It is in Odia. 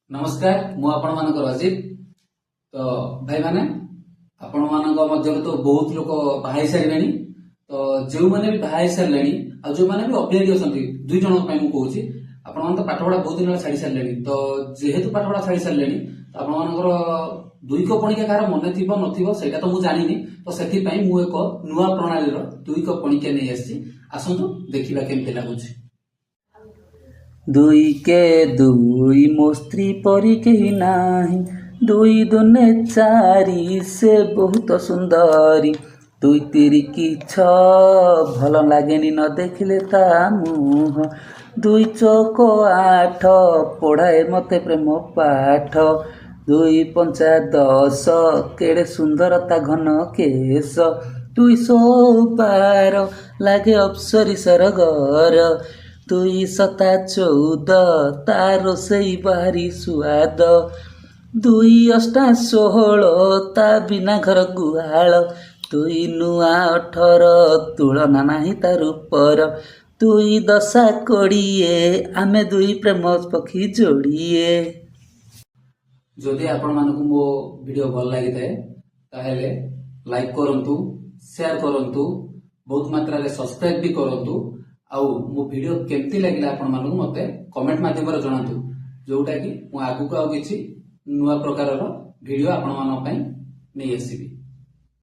ନମସ୍କାର, ମୁଁ ଆପଣମାନଙ୍କର ଅଜିତ। ତ ଭାଇମାନେ, ଆପଣମାନଙ୍କ ମଧ୍ୟରୁ ତ ବହୁତ ଲୋକ ବାହା ହେଇ ସାରିବେଣି। ତ ଯେଉଁମାନେ ବି ବାହା ହେଇ ସାରିଲେଣି ଆଉ ଯେଉଁମାନେ ବି ଅବିବାହିତ ଅଛନ୍ତି, ଦୁଇ ଜଣଙ୍କ ପାଇଁ ମୁଁ କହୁଛି, ଆପଣମାନେ ତ ପାଠପଢା ବହୁତ ଦିନ ହେଲା ଛାଡି ସାରିଲେଣି। ତ ଯେହେତୁ ପାଠପଢା ଛାଡି ସାରିଲେଣି, ତ ଆପଣମାନଙ୍କର ଦୁଇକ ପଣିକିଆ କାହାର ମନେ ଥିବ ନଥିବ, ସେଇଟା ତ ମୁଁ ଜାଣିନି। ତ ସେଥିପାଇଁ ମୁଁ ଏକ ନୂଆ ପ୍ରଣାଳୀର ଦୁଇକ ପଣିକିଆ ନେଇ ଆସିଛି। ଆସନ୍ତୁ ଦେଖିବା କେମିତି ଲାଗୁଛି। ଦୁଇ କେ ଦୁଇ, ମୋ ସ୍ତ୍ରୀ ପରି କେହି ନାହିଁ। ଦୁଇ ଦୁନେ ଚାରି, ସେ ବହୁତ ସୁନ୍ଦରୀ। ଦୁଇ ତିରିକି ଛଅ, ଭଲ ଲାଗେନି ନ ଦେଖିଲେ ତା ମୁହଁ। ଦୁଇ ଚଉକ ଆଠ, ପଢ଼ାଏ ମତେ ପ୍ରେମ ପାଠ। ଦୁଇ ପଞ୍ଚା ଦଶ, କେଡ଼େ ସୁନ୍ଦର ତା ଘନ କେଶ। ଦୁଇ 12, ଲାଗେ ଅପ୍ସରୀ ସରଗର। ଦୁଇ ସତା 14, ତା ରୋଷେଇ ଭାରି ସୁଆଦ। ଦୁଇ ଅଷ୍ଟା 16, ତା ବିନା ଘର ଗୁହାଳ। ଦୁଇ ନୂଆ 18, ତୁଳନା ନାହିଁ ତା ରୂପର। ଦୁଇ ଦଶା 20, ଆମେ ଦୁଇ ପ୍ରେମ ପକ୍ଷୀ ଯୋଡ଼ିଏ। ଯଦି ଆପଣମାନଙ୍କୁ ମୋ ଭିଡ଼ିଓ ଭଲ ଲାଗିଥାଏ, ତାହେଲେ ଲାଇକ୍ କରନ୍ତୁ, ସେୟାର କରନ୍ତୁ, ବହୁତ ମାତ୍ରାରେ ସବସ୍କ୍ରାଇବ ବି କରନ୍ତୁ। ଆଉ ମୋ ଭିଡ଼ିଓ କେମିତି ଲାଗିଲା ଆପଣମାନଙ୍କୁ, ମୋତେ କମେଣ୍ଟ ମାଧ୍ୟମରେ ଜଣାନ୍ତୁ, ଯୋଉଟା କି ମୁଁ ଆଗକୁ ଆଉ କିଛି ନୂଆ ପ୍ରକାରର ଭିଡ଼ିଓ ଆପଣମାନଙ୍କ ପାଇଁ ନେଇ ଆସିବି।